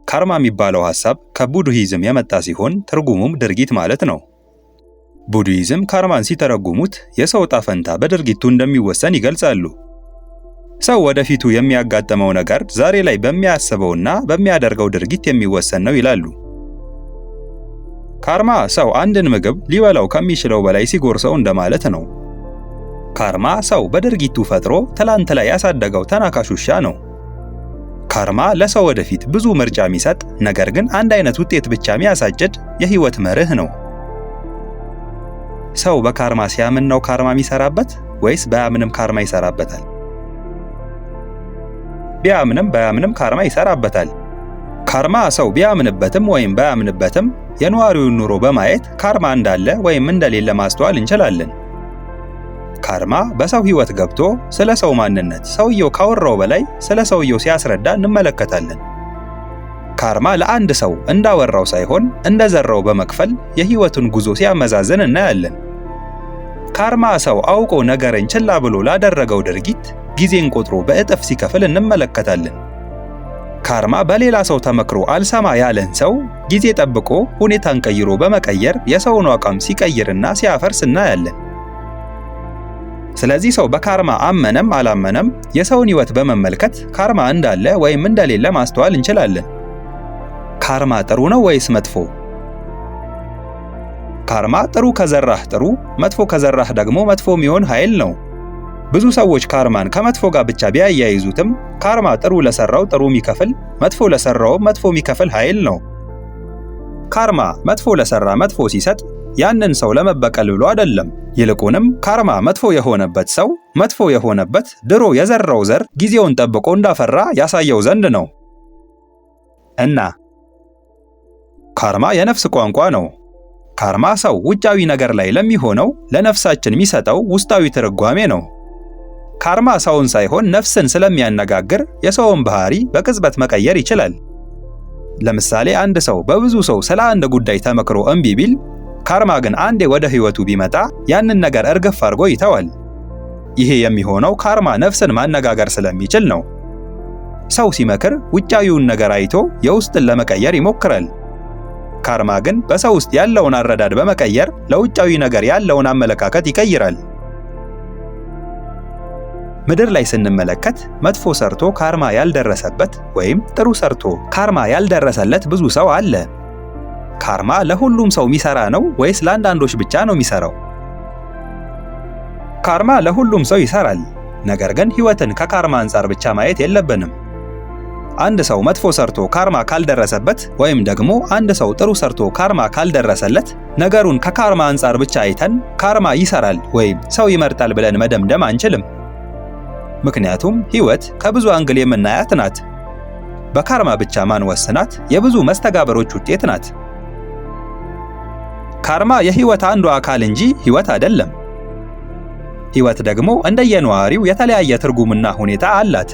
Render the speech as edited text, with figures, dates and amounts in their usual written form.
ካርማ የሚባለው ሐሳብ ከቡድሂዝም የመጣ ሲሆን ትርጉሙም ድርጊት ማለት ነው። ቡድሂዝም ካርማን ሲተረጉሙት የሰው ዕጣ ፈንታ በድርጊቱ እንደሚወሰን ይገልጻሉ። ሰው ወደፊቱ የሚያጋጥመው ነገር ዛሬ ላይ በሚያስበውና በሚያደርገው ድርጊት የሚወሰን ነው ይላሉ። ካርማ ሰው አንድን ምግብ ሊበላው ከሚችለው በላይ ሲጎርሰው እንደማለት ነው። ካርማ ሰው በድርጊቱ ፈጥሮ ትላንት ላይ ያሳደገው ተናካሽ ውሻ ነው። ካርማ ለሰው ወደፊት ብዙ ምርጫ የሚሰጥ ነገር ግን አንድ አይነት ውጤት ብቻ የሚያሳጭድ የህይወት መርህ ነው። ሰው በካርማ ሲያምን ነው ካርማ የሚሰራበት ወይስ ባያምንም ካርማ ይሰራበታል? ቢያምንም ባያምንም ካርማ ይሰራበታል። ካርማ ሰው ቢያምንበትም ወይም ባያምንበትም የነዋሪውን ኑሮ በማየት ካርማ እንዳለ ወይም እንደሌለ ማስተዋል እንችላለን። ካርማ በሰው ህይወት ገብቶ ስለ ሰው ማንነት ሰውየው ካወራው በላይ ስለ ሰውየው ሲያስረዳ እንመለከታለን። ካርማ ለአንድ ሰው እንዳወራው ሳይሆን እንደዘራው በመክፈል የህይወቱን ጉዞ ሲያመዛዝን እናያለን። ካርማ ሰው አውቆ ነገርን ችላ ብሎ ላደረገው ድርጊት ጊዜን ቆጥሮ በእጥፍ ሲከፍል እንመለከታለን። ካርማ በሌላ ሰው ተመክሮ አልሰማ ያለን ሰው ጊዜ ጠብቆ ሁኔታን ቀይሮ በመቀየር የሰውን አቋም ሲቀይርና ሲያፈርስ እናያለን። ስለዚህ ሰው በካርማ አመነም አላመነም የሰውን ህይወት በመመልከት ካርማ እንዳለ ወይም እንደሌለ ማስተዋል እንችላለን። ካርማ ጥሩ ነው ወይስ መጥፎ? ካርማ ጥሩ ከዘራህ ጥሩ፣ መጥፎ ከዘራህ ደግሞ መጥፎ የሚሆን ኃይል ነው። ብዙ ሰዎች ካርማን ከመጥፎ ጋር ብቻ ቢያያይዙትም ካርማ ጥሩ ለሰራው ጥሩ የሚከፍል፣ መጥፎ ለሰራው መጥፎ የሚከፍል ኃይል ነው። ካርማ መጥፎ ለሰራ መጥፎ ሲሰጥ ያንን ሰው ለመበቀል ብሎ አይደለም። ይልቁንም ካርማ መጥፎ የሆነበት ሰው መጥፎ የሆነበት ድሮ የዘራው ዘር ጊዜውን ጠብቆ እንዳፈራ ያሳየው ዘንድ ነው። እና ካርማ የነፍስ ቋንቋ ነው። ካርማ ሰው ውጫዊ ነገር ላይ ለሚሆነው ለነፍሳችን የሚሰጠው ውስጣዊ ትርጓሜ ነው። ካርማ ሰውን ሳይሆን ነፍስን ስለሚያነጋግር የሰውን ባህሪ በቅጽበት መቀየር ይችላል። ለምሳሌ አንድ ሰው በብዙ ሰው ስለ አንድ ጉዳይ ተመክሮ እምቢ ቢል፣ ካርማ ግን አንዴ ወደ ህይወቱ ቢመጣ ያንን ነገር እርግፍ አድርጎ ይተዋል። ይሄ የሚሆነው ካርማ ነፍስን ማነጋገር ስለሚችል ነው። ሰው ሲመክር ውጫዊውን ነገር አይቶ የውስጥን ለመቀየር ይሞክራል። ካርማ ግን በሰው ውስጥ ያለውን አረዳድ በመቀየር ለውጫዊ ነገር ያለውን አመለካከት ይቀይራል። ምድር ላይ ስንመለከት መጥፎ ሰርቶ ካርማ ያልደረሰበት ወይም ጥሩ ሰርቶ ካርማ ያልደረሰለት ብዙ ሰው አለ። ካርማ ለሁሉም ሰው የሚሰራ ነው ወይስ ለአንዳንዶች ብቻ ነው የሚሰራው? ካርማ ለሁሉም ሰው ይሰራል። ነገር ግን ህይወትን ከካርማ አንጻር ብቻ ማየት የለብንም። አንድ ሰው መጥፎ ሰርቶ ካርማ ካልደረሰበት ወይም ደግሞ አንድ ሰው ጥሩ ሰርቶ ካርማ ካልደረሰለት ነገሩን ከካርማ አንጻር ብቻ አይተን ካርማ ይሰራል ወይም ሰው ይመርጣል ብለን መደምደም አንችልም። ምክንያቱም ህይወት ከብዙ angle የምናያት ናት። በካርማ ብቻ ማንወስናት የብዙ መስተጋብሮች ውጤት ናት። ካርማ የህይወት አንዱ አካል እንጂ ህይወት አይደለም። ህይወት ደግሞ እንደየነዋሪው የተለያየ ትርጉምና ሁኔታ አላት።